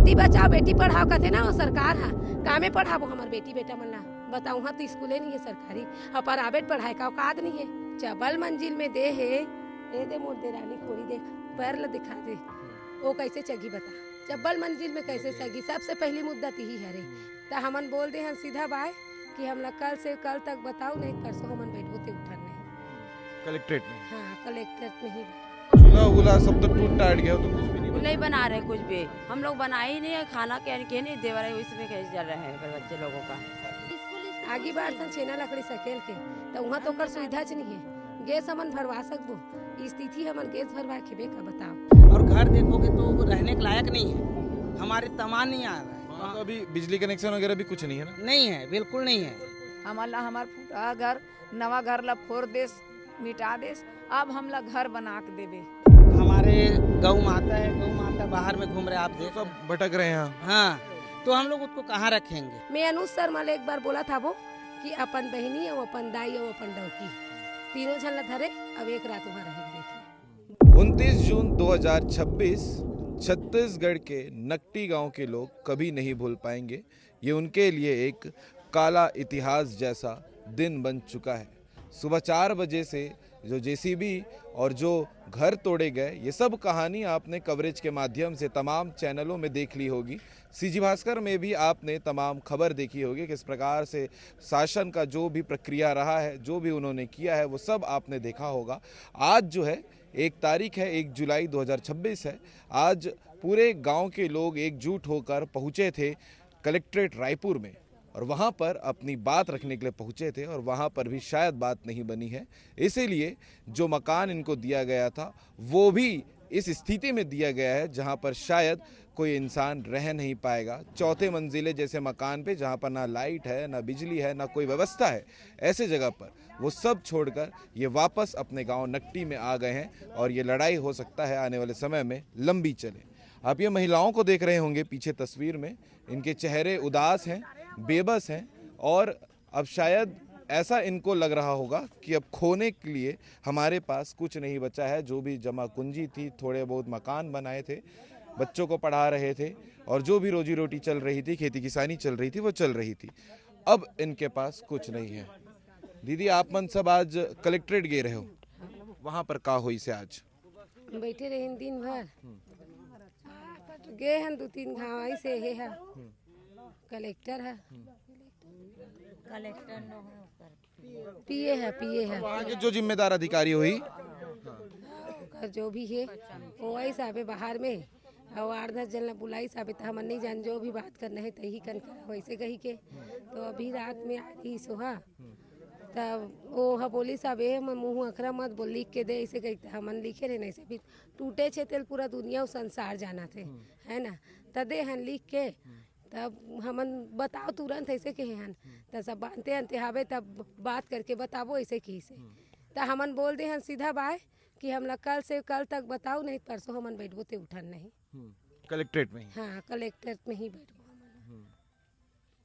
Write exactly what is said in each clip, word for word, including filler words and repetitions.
बेटी बचाओ, बेटी पढ़ाओ कथे ना वो सरकार हा, कामे पढ़ाबो हमर बेटी बेटा मन ला? बताओ, वहाँ तो स्कूले नहीं है सरकारी, और प्राइवेट पढ़ाई का औकात नहीं है। चबल मंजिल में दे है, ए दे मोर देरानी खोरी देख, पैर ला दिखा दे, वो कैसे चगी बता? चबल मंजिल में कैसे चगी? सबसे पहली मुद्दा तिही हरे। त हमन बोल दे हन सीधा बाय कि हमला कल से कल तक बताओ, नहीं परसों हमन बैठबो ते उठन नहीं। कलेक्ट्रेट में? हाँ, कलेक्ट्रेट में ही। चूल्हा वूल्हा सब तो टूट टाट गया, तो कुछ भी नहीं बचा। नहीं बना रहे कुछ भी, हम लोग बना ही नहीं है खाना, क्या के नहीं देवा रहे, इसमें कैसे चल रहे हैं पर बच्चे लोगों का। आगी बार थन छेना लकड़ी सकेल के, तो वहाँ तो ओकर सुविधा च नहीं है। गैस हमन भरवा सकबो, स्थिति हमन गैस भरवा के बे का बताओ। और घर देखोगे तो वो रहने के लायक नहीं है, हमारे तमान नहीं आ रहा है। वहाँ तो अभी बिजली कनेक्शन वगैरह भी कुछ नहीं है ना? नहीं है, बिल्कुल नहीं है। हमन ला हमार फुटहा घर, नवा घर ला फोर देस, मिटा देस, अब हमला घर बना के देबे। हमारे गौ माता है, गौ माता बाहर में घूम रहे, आप देख सब भटक रहे हैं। हाँ, तो हम लोग उसको कहाँ रखेंगे? मैं अनुज शर्मा ले एक बार बोला था वो कि अपन बहिनी अउ अपन दाई अउ अपन डौकी, तीनों झन ला धरे, अब एक रात वहाँ रहे देखे। उनतीस जून दो हज़ार छब्बीस, छत्तीसगढ़ के नकटी गांव के लोग कभी नहीं भूल पाएंगे। ये उनके लिए एक काला इतिहास जैसा दिन बन चुका है। सुबह चार बजे से जो जेसीबी और जो घर तोड़े गए, ये सब कहानी आपने कवरेज के माध्यम से तमाम चैनलों में देख ली होगी। सीजी भास्कर में भी आपने तमाम खबर देखी होगी, किस प्रकार से शासन का जो भी प्रक्रिया रहा है, जो भी उन्होंने किया है, वो सब आपने देखा होगा। आज जो है, एक तारीख है, एक जुलाई दो हज़ार छब्बीस है। आज पूरे गांव के लोग एकजुट होकर पहुंचे थे कलेक्ट्रेट रायपुर में और वहां पर अपनी बात रखने के लिए पहुंचे थे और वहां पर भी शायद बात नहीं बनी है। इसीलिए जो मकान इनको दिया गया था, वो भी इस स्थिति में दिया गया है जहां पर शायद कोई इंसान रह नहीं पाएगा। चौथे मंजिले जैसे मकान पे, जहां पर ना लाइट है, ना बिजली है, ना कोई व्यवस्था है, ऐसे जगह पर वो सब छोड़कर ये वापस अपने गांव नकटी में आ गए हैं और ये लड़ाई हो सकता है आने वाले समय में लंबी चले। आप ये महिलाओं को देख रहे होंगे पीछे तस्वीर में, इनके चेहरे उदास हैं, बेबस हैं और अब शायद ऐसा इनको लग रहा होगा कि अब खोने के लिए हमारे पास कुछ नहीं बचा है। जो भी जमा कुंजी थी, थोड़े बहुत मकान बनाए थे, बच्चों को पढ़ा रहे थे और जो भी रोजी रोटी चल रही थी, खेती किसानी चल रही थी, वो चल रही थी। अब इनके पास कुछ नहीं है। दीदी, आप मन सब आज कलेक्ट्रेट गए रहे हो, वहाँ पर का होइस हे आज? बैठे रहिन दिन भर, गे हन दू तीन घाव, ऐसे हे हा कलेक्टर हा। कलेक्टर न हो ओकर। पीए हा, पीए हा। वहाँ के जो जिम्मेदार अधिकारी होही, ओकर जो भी हे, वो आई साबे बाहर में, अउ आठ दस जन ला बुलाई साबे, त हमन नहीं जान, जो भी बात करना है तही कन करा, वैसे कही के। तो अभी रात में आ रही सोहा, तब वो हा बोली साबे, "म-, मुँह अखरा मत बोल, लिख के दे," ऐसे कही, त हमन लिखे रहे, ऐसे भी टूटे छे तेल पूरा दुनिया अउ संसार जाना थे, है ना? त दे हन लिख के, तब हमन बताओ तुरंत ऐसे कहे हन, त सब बांधते अंते हावे, तब बात करके बताबो ऐसे कही से। त हमन बोल दे हन सीधा बाय कि हमला कल से कल तक बताओ, नहीं परसों हमन बैठबो ते उठन नहीं। हम्म, कलेक्ट्रेट में ही? हाँ, कलेक्ट्रेट में ही बैठबो हमन। हम्म।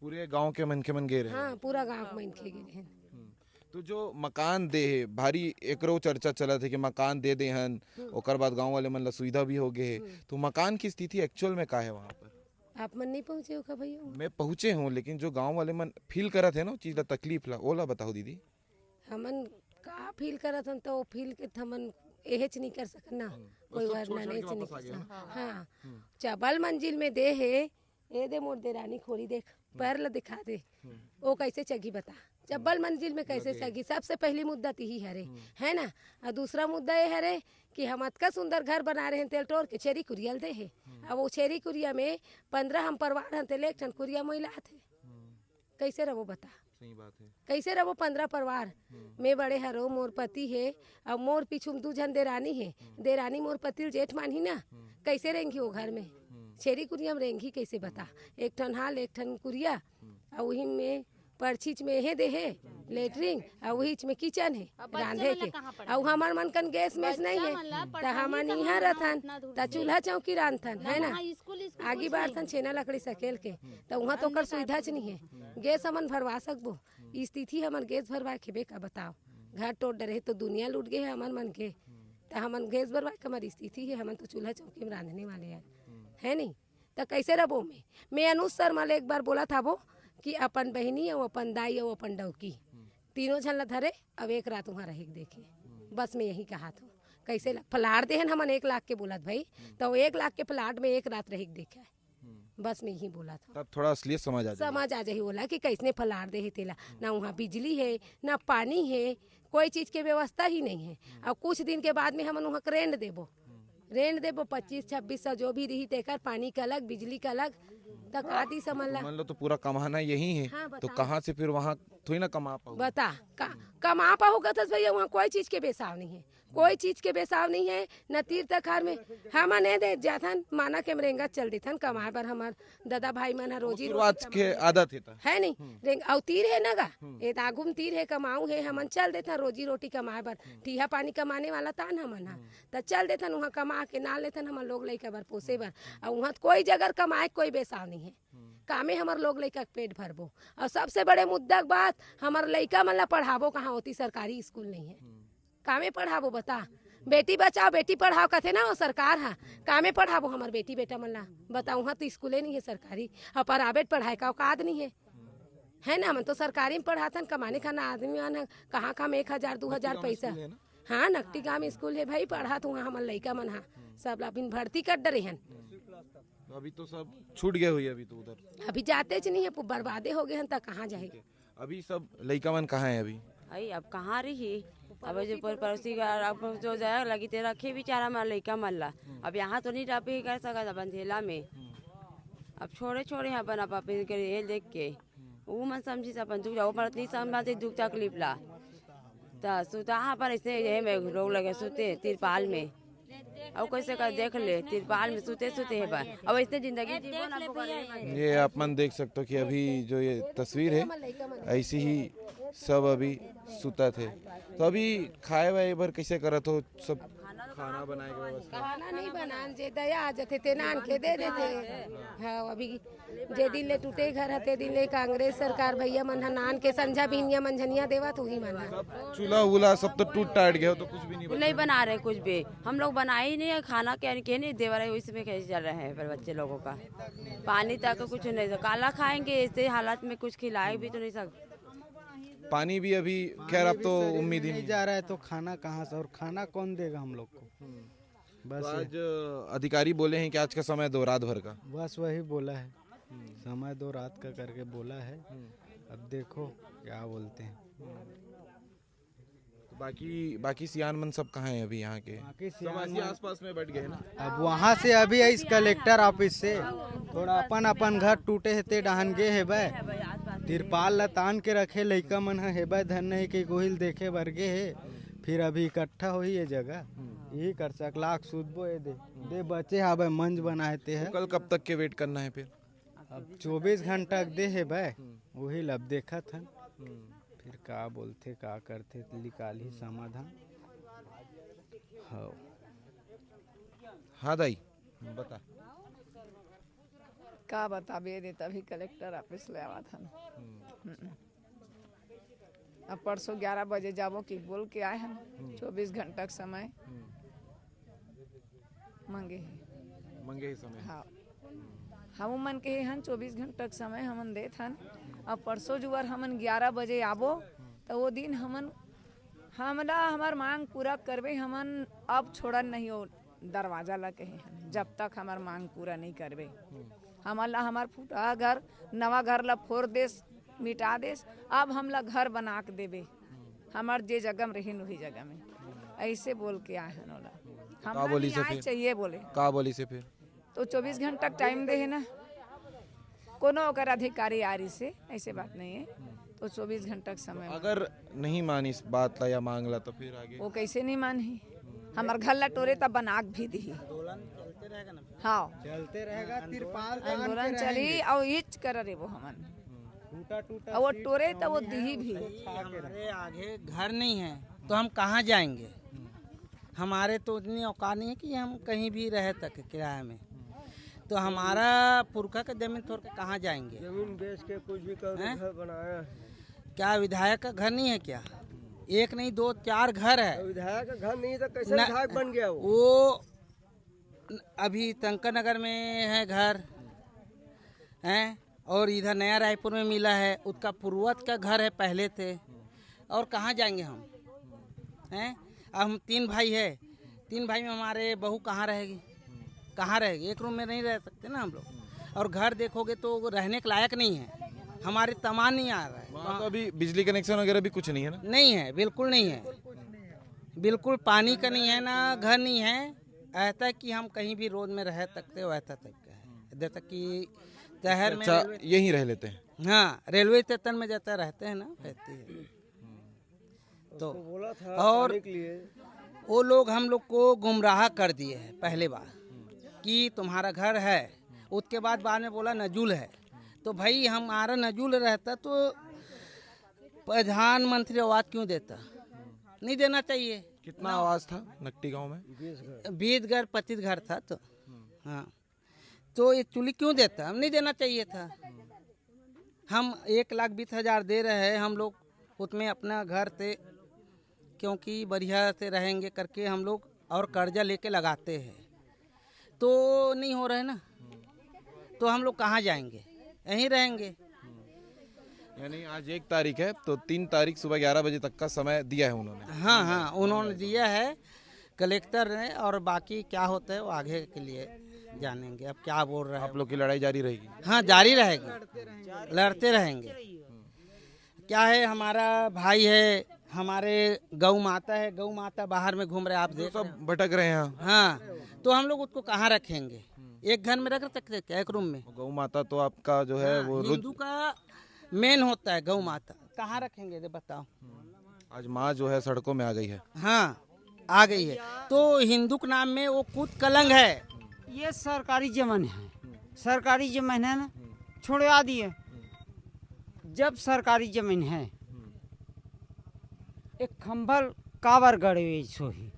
पूरे गांव के मनखे मन गे रहे? हाँ, पूरा गांव के मनखे गे रहे। हम्म। तो जो मकान दे हे, भारी एकरो चर्चा चलत हे कि मकान दे दे हन, हम्म। ओकर बाद गांव वाले मन ला सुविधा भी हो गए हे। हम्म। तो मकान की स्थिति एक्चुअल में का है वहाँ पर? आप मन नहीं पहुँचे हो का भैया? मैं पहुँचे हूँ, लेकिन जो गांव वाले मन फील करत हे ना, वो चीज ला, तकलीफ ला, ओला बताओ दीदी। हमन का फील करत हन, तो फील के त हमन एहेच नहीं कर सकन ना। हम्म। कोई बस सब छोड़ वर्णन छाड़ के एच नहीं वापस आ कर गए सकन। ना? हाँ। हम्म। चबल मंजिल में दे हे, ए दे मोर देरानी खोरी देख, हम्म। पैर ला दिखा दे। हम्म। वो कैसे चगी बता? चबल मंजिल में कैसे लगे। चगी? सबसे पहली मुद्दा तिही हरे, हम्म। है ना? और दूसरा मुद्दा ये हरे कि हम अतका सुंदर घर बना रहे हैं, तेल टोर के छेरी कुरिया ल दे हे। हम्म। अब वो छेरी कुरिया में पंद्रह हम परिवार हन, तेल एक ठन कुरिया मोइला थे। हम्म। कैसे रहो बता? सही बात है। कैसे रहो पंद्रह परिवार? हम्म। मैं बड़े हरो, मोर पति हे, अब मोर पीछू में दू झन देरानी हे। हम्म। देरानी मोर पति ल जेठ मानही ना, हम्म। कैसे रेंगी वो घर में? हम्म। छेरी कुरिया में रेंगी कैसे बता? हम्म। एक ठन हाल, एक ठन कुरिया, हम्म। और वही में परछीच में हे दे हे, लेटरिन, और वही में किचन हे, अब बच्चा रांधे मन ला के। कहाँ पढ़ाई? और हमर मन कन गैस मैस नहीं बच्चा हे, मन ला त पढ़ाई हमन कहाँ इहाँ ना रथन, उतना दूर त से। चूल्हा चौकी रांधथन, ना है ना? वहाँ स्कूल, स्कूल आगी कुछ बार नहीं। थन छेना लकड़ी सकेल के, त उहाँ तो ओकर सुविधा च नहीं हे। गैस हमन भरवा सकबो, स्थिति हमर गैस भरवाए के बे का बताओ? घर टोट डरे हे तो दुनिया लूट गए हे हमर मन के, त हमन गैस भरवाए के हमर स्थिति हे, हमन तो चूल्हा चौकी में रांधने वाले हैं, है नहीं? त कैसे रहबो मैं? मैं अनुज शर्मा ले एक बार बोलत हबो कि अपन बहिनी अउ अपन दाई अउ अपन डौकी, तीनों झन ला धरे, अब एक रात उहाँ रहे के देखे। बस मैं यही कहत हूँ। कैसे ला-, फ्लैट देहन हमन एक लाख के बोलत भाई, तो एक लाख के फ्लैट में एक रात रहे के देखे। बस मैं यही बोलत हूँ। तब थोड़ा असलियत समझ आ जाएगा। समझ आ जाही ओला कि कैसने फ्लैट दे हे तेला। ना वहाँ बिजली है, ना पानी है, कोई चीज के व्यवस्था ही नहीं है। और कुछ दिन के बाद में हमन वहाँ रेंट देबो, रेंट देबो पच्चीस छब्बीस सौ जो भी रही, तेकर पानी का अलग, बिजली का अलग, तक आदि समझ ला। मान लो तो पूरा कमाना यही है, हाँ, तो बता। कहाँ से फिर वहाँ थोड़ी ना कमा पाओ। बता, का, कमा पाहू कहत हस भैया, वहाँ कोई चीज के बेसाव नहीं है, कोई चीज के बेसाव नहीं है, न तीर तखार में। हमन ए दे जाथन, माना के हम रेंगत चल देथन कमाए बर, हमर दादा भाई मन ह रोजी रोटी शुरुआत के कमाए। आदत है त। है नहीं? रेंग-, अउ तीर है ना गा, ए त आगू में तीर है, कमाऊ है, हमन चल देथन रोजी रोटी कमाए बर। ठीहा पानी कमाने वाला तान हमन ह, त चल देथन उहाँ कमा के ना लेथन हमन लोग लइका बर पोसे बर। अउ उहाँ त कोई जगह कमाए कोई बेसाव नहीं है, कामे हमर लोग लइका के पेट भरबो। अउ सबसे बड़े मुद्दा के बात, हमर लइका मन ला पढ़ाबो कहाँ, ओती सरकारी स्कूल नहीं है। कामे पढ़ाबो बता? बेटी बचाओ बेटी पढ़ाओ कथे ना वो सरकार हा, कामे पढ़ाबो हमर बेटी बेटा मन ला? बता, उहाँ तो स्कूले नहीं है सरकारी, और प्राइवेट पढ़ाए का औकात नहीं है, है ना? हमन तो सरकारी में पढ़ाथन, कमाने खाना आदमी मन ह, कहाँ कहाँ में एक हजार दो हजार पैसा। हाँ, नकटी गांव स्कूल है भाई, पढ़ात उहाँ हमन लइका मन हा, सब ला अभी भर्ती कर डरे हन। अभी तो सब छूट गए हुई, अभी तो उधर। अभी जाते च नहीं है, बर्बादे हो गए हन, त कहाँ जाही? अभी सब लइका मन कहाँ है अभी? अई, अब कहाँ रही? अब जो पर-, पड़ोसी घर, अब जो जाए लगी ते रखे बेचारा हमारा लइका मन ला। अब यहाँ तो नहीं रह कर सकत अपन झेला में। अब छोड़े छोड़े अपन, अपन, अपन के ये देख के। वो मन समझी से अपन दुख, वो मन नहीं समझते दुख तकलीफ ला। त सुता अपन ऐसे ये में लोग लगे सुते तिरपाल में। अब कैसे कर देख ले, तिरपाल में सुते सुते है बा। अब ऐसे जिंदगी जीवन अब भोगल नहीं है। ये आप मन देख सकते हो कि अभी जो ये तस्वीर है, ऐसी ही सब अभी सुता थे। तो अभी खाए वाए बर कैसे करत हो सब? खाना बनाए के व्यवस्था? खाना नहीं बनान, जे दया आ जथे ते नान के दे देथे। हाँ, अभी जे दिन ले टूटे घर ह, ते दिन ले कांग्रेस सरकार भैया मन ह नान के संझा बिहनिया मंझनिया देवत उही मन ह। चूल्हा वूल्हा सब तो टूट टाट गया हो, तो कुछ भी नहीं बचा? नहीं बना रहे कुछ भी, हम लोग बना ही नहीं है खाना, क्या नहीं, के नहीं देवा रहे, इसमें कैसे चल रहे हैं पर बच्चे लोगों का? पानी तक कुछ नहीं, तो काला खाएंगे, ऐसे हालत में कुछ खिलाए भी तो नहीं सकते। पानी भी अभी, खैर, अब तो उम्मीद ही नहीं जा रहा है, तो खाना कहाँ से और खाना कौन देगा हम लोग को? बस तो ये। आज अधिकारी बोले हैं कि आज का समय दो रात भर का। बस वही बोला है, समय दो रात का करके बोला है। अब देखो क्या बोलते हैं। तो बाकी, बाकी सियान मन सब कहाँ हैं अभी यहाँ के? बाकी सब सियान ऐसे मन आसपास में बैठ गए हैं ना? अब वहाँ से अभी इस कलेक्टर ऑफिस से थोड़ा अपन अपन घर टूटे हे ते डहान गे हे बे, तिरपाल ल तान के रखे, लइका मन ह हे बे, धन नहीं के गोहिल देखे बर गे हे। फिर अभी इकट्ठा होही ये जगह, यही कर सकला, आख सुतबो ये दे, दे बचे हाबे मंज बनाए ते है। कल कब तक के वेट करना है फिर? अब चौबीस घंटा के दे हे बे, वही ल अब देखत हन। फिर का बोलथे, का करथे, निकालही समाधान। हाँ। हाँ दाई, बता। का बताबे दे, तभी कलेक्टर ऑफिस ले आवत हन। हम्म। अब परसों ग्यारह बजे जाबो कि बोल के आए हन, चौबीस घंटा के समय। मंगे हे। मंगे हे समय। हाँ। हम मन के हन चौबीस घंटा के समय हमन देत हन। अब परसों जुवर हमन ग्यारह बजे आबो, त वो दिन हमन, हमला हमर मांग पूरा करबे, हमन अब छोड़न नहीं वो दरवाजा ला कहे हन, जब तक हमर मांग पूरा नहीं करबे। हमन ला हमर फूटा घर, नवा घर ला फोड़ देस, मिटा देस, अब हमला घर बना के देबे, हमर जे जगह में रहिन वही जगह में, ऐसे बोल के आए हन ओला। का हमला बोली से न्याय फिर? चाहिए बोले। का बोली से फिर? तो चौबीस घंटा टाइम दे है ना, कोनो ओकर अधिकारी आ रही से, ऐसे बात नहीं है। तो चौबीस घंटा के समय में अगर नहीं मानिस बात ला या मांग ला तो फिर आगे? वो कैसे नहीं मानही? हमर घर ला टोरे तब बना के भी दी। हाँ। चलते रहेगा, तिरपाल तान के आंदोलन चली रहेंगे। और इच कर रे वो हमन। टूटा टूटा और वो सीट टोरे में तो वो उंगली है, दिही भी। उसको छा के रहे। हमारे आगे घर नहीं है तो हम कहाँ जाएंगे? हमारे तो उतनी औकात नहीं है कि हम कहीं भी रह सके किराए में। तो हमारा पुरखा का जमीन छोड़ के कहाँ जाएंगे? जमीन बेच के कुछ भी करके हैं? घर बनाया है। क्या विधायक का घर नहीं है क्या? एक नहीं, दो, चार घर है। विधायक का घर नहीं तो कैसे न-, विधायक बन गया वो? वो अभी शंकर नगर में है घर, हैं, और इधर नया रायपुर में मिला है, उसका पूर्वज का घर है पहले थे, और कहाँ जाएंगे हम? हैं, अब हम तीन भाई है, तीन भाई में हमारे बहू कहाँ रहेगी? कहाँ रहेगी? एक रूम में नहीं रह सकते ना हम लोग। और घर देखोगे तो वो रहने के लायक नहीं है, हमारे तमान नहीं आ रहा है। वहाँ तो अभी बिजली कनेक्शन वगैरह भी कुछ नहीं है ना? नहीं है, बिल्कुल नहीं है, बिल्कुल पानी का नहीं है, ना घर नहीं है। ऐसा कि हम कहीं भी रोड में रह सकते हो, ऐसा टाइप का है। जैसा कि शहर में अच्छा, रेलवे, यहीं रह लेते हैं। हाँ, रेलवे स्टेशन में जैसा रहते हैं ना, वैसे ही है। तो बोला था और पानी के लिए। वो लोग हम लोग को गुमराह कर दिए हैं पहले बार कि तुम्हारा घर है, उसके बाद बाद में बोला नजुल है। तो भाई, हमारा नजुल रहता तो प्रधानमंत्री आवास क्यों देता? नहीं देना चाहिए। कितना आवास था नकटी गांव में? बीस घर, पच्चीस घर था तो, हाँ, तो एक्चुअली क्यों देता? हम नहीं देना चाहिए था। हम एक लाख बीस हजार दे रहे हैं हम लोग, उसमें अपना घर से, क्योंकि बढ़िया से रहेंगे करके हम लोग और कर्जा लेके लगाते हैं, तो नहीं हो रहा है ना, तो हम लोग कहाँ जाएंगे? यहीं रहेंगे। यानी आज एक तारीख है, तो तीन तारीख सुबह ग्यारह बजे तक का समय दिया है उन्होंने। हाँ, हाँ, उन्होंने दिया है कलेक्टर ने, और बाकी क्या होता है वो आगे के लिए जानेंगे। अब क्या बोल रहे हैं? आप लोग की लड़ाई जारी रहेगी? हाँ, जारी रहेगी, लड़ते रहेंगे। क्या है, हमारा भाई है, हमारे गौ माता है, गौ माता बाहर में घूम रहे, आप देख रहे सब भटक रहे हैं। हैं। हाँ, तो हम लोग उसको कहाँ रखेंगे? एक घर में रख सकते हैं क्या, एक रूम में? गौ माता तो आपका जो है हाँ, वो रोज हिंदू का मेन होता है गौ माता, कहाँ रखेंगे, ये बताओ। आज माँ जो है सड़कों में आ गई है। हाँ, आ गई है, तो हिंदू के नाम में वो खुद कलंक है। ये सरकारी जमीन है, सरकारी जमीन है ना, छोड़वा दिए। जब सरकारी जमीन है, एक खंभल काबर गड़े हुए सोही,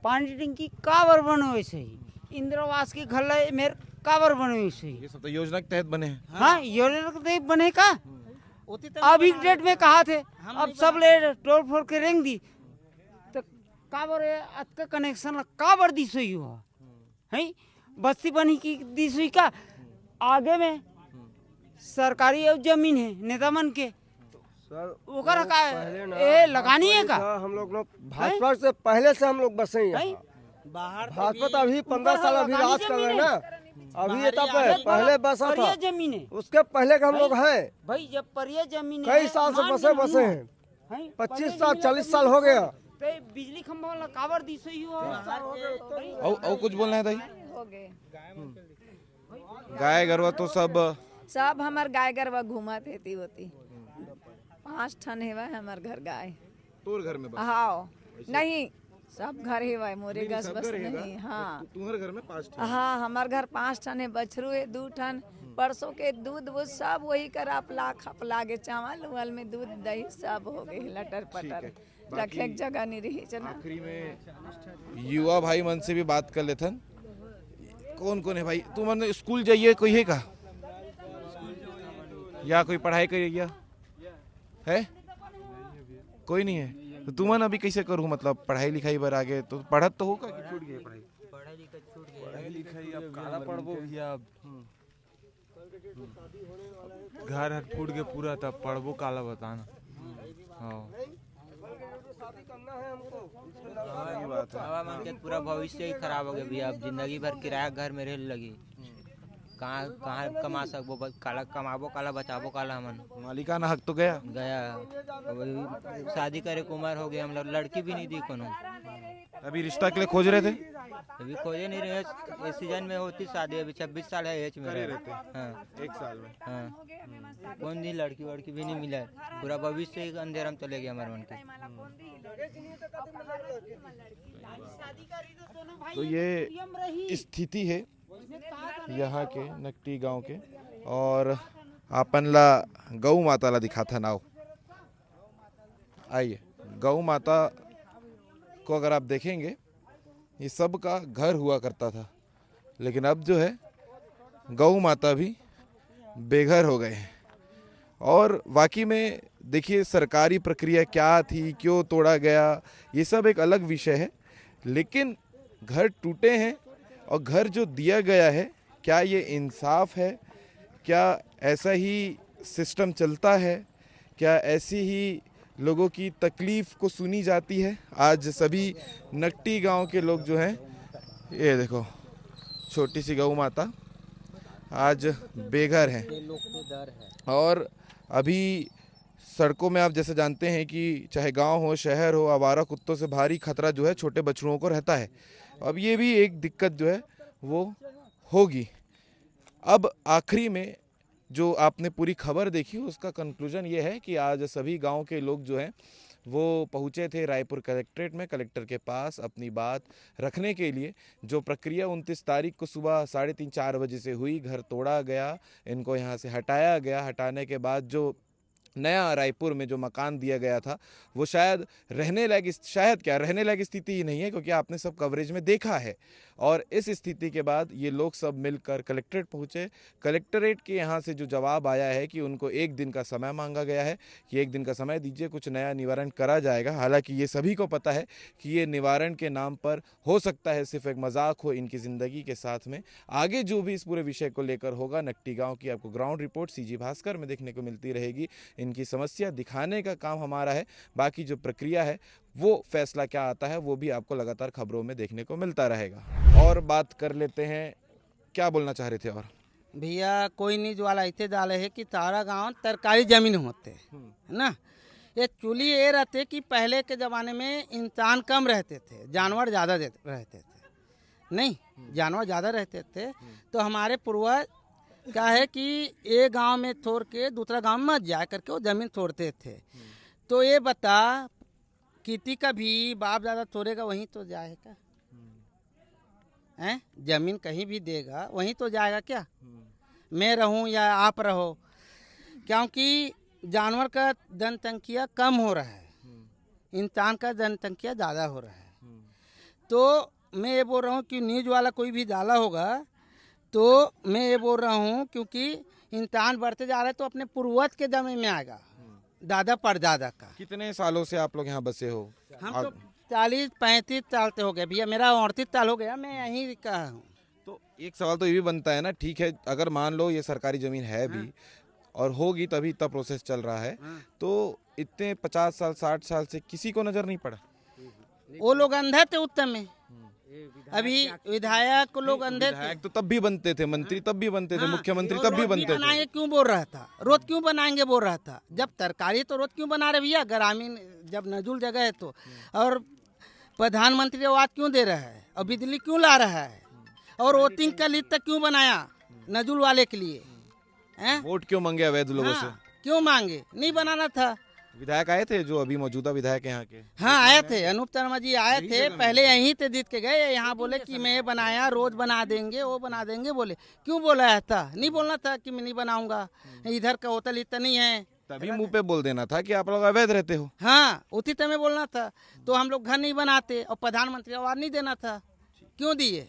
पानी टंकी काबर बने हुए सोही, इंदिरा आवास के घर ला मेर काबर बने हुए सोही। ये सब तो योजना के तहत बने हैं। हाँ, योजना के तहत बने का? उसी तरह अभी बना डेट में कहा थे, हम अब नहीं सब ले टोल फोड़ के रेंग दी, तो काबर ये अतका कनेक्शन ला काबर दी सोई हुआ है? बस्ती बनी की दी सोई का? आगे में सरकारी अउ जमीन है नेता मन के, सर, ओकर वो का पहले ना ए लगानी है भाजपा का? था, हम लोग ना भाजपा से पहले से हम लोग बसे ही भाई, यहाँ। बाहर से भाजपा भी तो अभी पंद्रह साल अभी लगानी राज कर रहे हैं जमीन ना, है। अभी ये तब बाहरी है, पहले बसा था, परिया जमीन है उसके पहले का हम लोग हैं, भाई, जब परिया जमीन कई है, साल से मान बसे लो बसे हैं, हैं? पच्चीस साल चालीस साल हो गया। तो ये बिजली खंभा वाला काबर दी सोई हो? और और कुछ बोलना है दाई? हो गए। गाय गरवा तो सब सब हमार गाय गरवा घूमत हेती होती। पांच ठन हेवय हमार घर गाय। तोर घर में बस? हाओ, नहीं, सब घर हेवय, मोरे नहीं, नहीं, गस सब बस घर हेगा। नहीं। हाँ, तोहर घर में पाँच ठन। हाँ, हमार घर पाँच ठन हे, बछरू हे, दू ठन, परसों के दूध वो सब वही करा अपला खपला के, चावल उवल में दूध दही सब हो गए लटर पटर, रखे के जगह नहीं रही च ना। आखिरी में युवा भाई मन से भी बात कर लेथन। कौन कौन है भाई? तुमन स्कूल जाइए, कोई है का? या कोई पढ़ाई करिए या है? कोई नहीं है। तो तुमन अभी कैसे करू, मतलब पढ़ाई लिखाई बर आगे तो पढ़त तो हो का कि छूट गए पढ़ाई? पढ़ाई लिखाई अब काला पढ़बो भैया, अब घर हर फूट के पूरा, तब पढ़बो काला, बता ना। हाँ। सही बात है। बाबा मन के पूरा भविष्य ही खराब हो गया भैया। अब जिंदगी भर किराया घर में रह लगी। कहाँ कहाँ कमा सकबो? बस काला कमाबो काला, बचाबो काला हमन। मालिकाना हक तो गया। गया। अब शादी करे के उम्र हो गई, हम लोग लड़की भी नहीं दी कोनो। अभी रिश्ता के लिए खोज रहे थे? अभी खोजे नहीं रहे। इस सीजन में होती शादी, अभी छब्बीस साल है एज में। करे रहते। हाँ, एक साल में। हाँ। कौन दी लड़की वड़की भी नहीं मिला, पूरा भविष्य ही अंधेरा में चले गया हमारे मन के। तो ये स्थिति है यहाँ के नकटी गांव के। और आपन ला गौ माता ला दिखाथन। आओ, आइए, गौ माता को अगर आप देखेंगे, ये सब का घर हुआ करता था, लेकिन अब जो है गौ माता भी बेघर हो गए हैं। और वाकई में देखिए, सरकारी प्रक्रिया क्या थी, क्यों तोड़ा गया, ये सब एक अलग विषय है, लेकिन घर टूटे हैं और घर जो दिया गया है, क्या ये इंसाफ है, क्या ऐसा ही सिस्टम चलता है? क्या ऐसी ही लोगों की तकलीफ को सुनी जाती है? आज सभी नकटी गांव के लोग जो हैं, ये देखो, छोटी सी गौ माता आज बेघर हैं। और अभी सड़कों में आप जैसे जानते हैं कि चाहे गांव हो, शहर हो, आवारा कुत्तों से भारी खतरा जो है छोटे बछड़ुओं को रहता है। अब ये भी एक दिक्कत जो है वो होगी। अब आखिरी में जो आपने पूरी खबर देखी, उसका कंक्लूजन ये है कि आज सभी गांव के लोग जो हैं वो पहुंचे थे रायपुर कलेक्ट्रेट में, कलेक्टर के पास अपनी बात रखने के लिए। जो प्रक्रिया उनतीस तारीख को सुबह साढ़े तीन, चार बजे से हुई, घर तोड़ा गया, इनको यहाँ से हटाया गया, हटाने के बाद जो नया रायपुर में जो मकान दिया गया था, वो शायद रहने लायक इस-, शायद क्या, रहने लायक स्थिति ही नहीं है, क्योंकि आपने सब कवरेज में देखा है। और इस स्थिति के बाद ये लोग सब मिलकर कलेक्ट्रेट पहुँचे। कलेक्ट्रेट के यहाँ से जो जवाब आया है कि उनको एक दिन का समय मांगा गया है, कि एक दिन का समय दीजिए, कुछ नया निवारण करा जाएगा। हालांकि ये सभी को पता है कि ये निवारण के नाम पर हो सकता है सिर्फ एक मजाक हो इनकी ज़िंदगी के साथ में। आगे जो भी इस पूरे विषय को लेकर होगा, नकटी गांव की आपको ग्राउंड रिपोर्ट सीजी भास्कर में देखने को मिलती रहेगी। इनकी समस्या दिखाने का काम हमारा है, बाकी जो प्रक्रिया है, वो फैसला क्या आता है, वो भी आपको लगातार खबरों में देखने को मिलता रहेगा। और बात कर लेते हैं, क्या बोलना चाह रहे थे? और भैया, कोई न्यूज वाला इतने डाले है कि तारा गांव तरकारी जमीन होते, हम्म। है ना? ये चुली ये रहते कि पहले के जमाने में इंसान कम रहते थे, जानवर ज्यादा दे- रहते थे, नहीं, हम्म। जानवर ज्यादा रहते थे। हम्म। तो हमारे पूर्वज क्या है कि ये गांव में छोड़ के दूसरा गांव मत जाए करके वो जमीन छोड़ते थे। हम्म। तो ये बता, किसी का भी बाप दादा छोड़ेगा, वहीं तो जाएगा। हम्म। हैं? जमीन कहीं भी देगा, वहीं तो जाएगा क्या? हम्म। मैं रहूं या आप रहो, क्योंकि जानवर का जनसंख्या कम हो रहा है, हम्म। इंसान का जनसंख्या ज़्यादा हो रहा है। हम्म। तो मैं ये बोल रहा हूँ कि न्यूज वाला कोई भी डाला होगा, तो मैं ये बोल रहा हूँ, क्योंकि इंसान बढ़ते जा रहा है, तो अपने पूर्वज के जमीन में आएगा, हम्म। दादा परदादा का। कितने सालों से आप लोग यहाँ बसे हो? हम तो आप चालीस पैंतीस साल से हो गए भैया, मेरा अड़तीस साल हो गया, मैं यहीं का हूँ। तो एक सवाल तो ये भी बनता है ना, ठीक है, अगर मान लो ये सरकारी जमीन है भी, हाँ। और होगी, तभी इतना प्रोसेस चल रहा है, हाँ। तो इतने पचास साल, साठ साल से किसी को नजर नहीं पड़ा? वो लोग अंधा थे उत्तम में। हम्म। अभी विधायक लोग अंधे थे। विधायक तो तब भी बनते थे, मंत्री हाँ। तब भी बनते थे, हाँ, मुख्यमंत्री वो तब भी रोड भी बनते थे। बनाएंगे क्यों बोल रहा था, रोड क्यों बनाएंगे बोल रहा था, जब तरकारी तो रोड क्यों बना रहे भैया, ग्रामीण जब नजूल जगह है तो। हम्म। और प्रधानमंत्री आवास क्यों दे रहा है और बिजली क्यों ला रहा है और वोटिंग का लिस्ट तक क्यों बनाया नजूल वाले के लिए, हैं? वोट क्यों मांगे अवैध लोगों से? हाँ, क्यों मांगे? नहीं बनाना था। विधायक आए थे, जो अभी मौजूदा विधायक हैं यहाँ के? हाँ, आए थे, अनूप शर्मा जी आए थे, पहले यहीं से जीत के गए, यहाँ बोले कि मैं बनाया, रोड बना देंगे, वो बना देंगे, बोले। क्यों बोला था? नहीं बोलना था कि मैं नहीं बनाऊंगा, इधर का होटल इतना नहीं है। तभी मुंह पे बोल देना था कि आप लोग अवैध रहते हो। हाँ, उसी समय बोलना था, तो हम लोग घर नहीं बनाते और प्रधानमंत्री आवास नहीं देना था। क्यों दिए?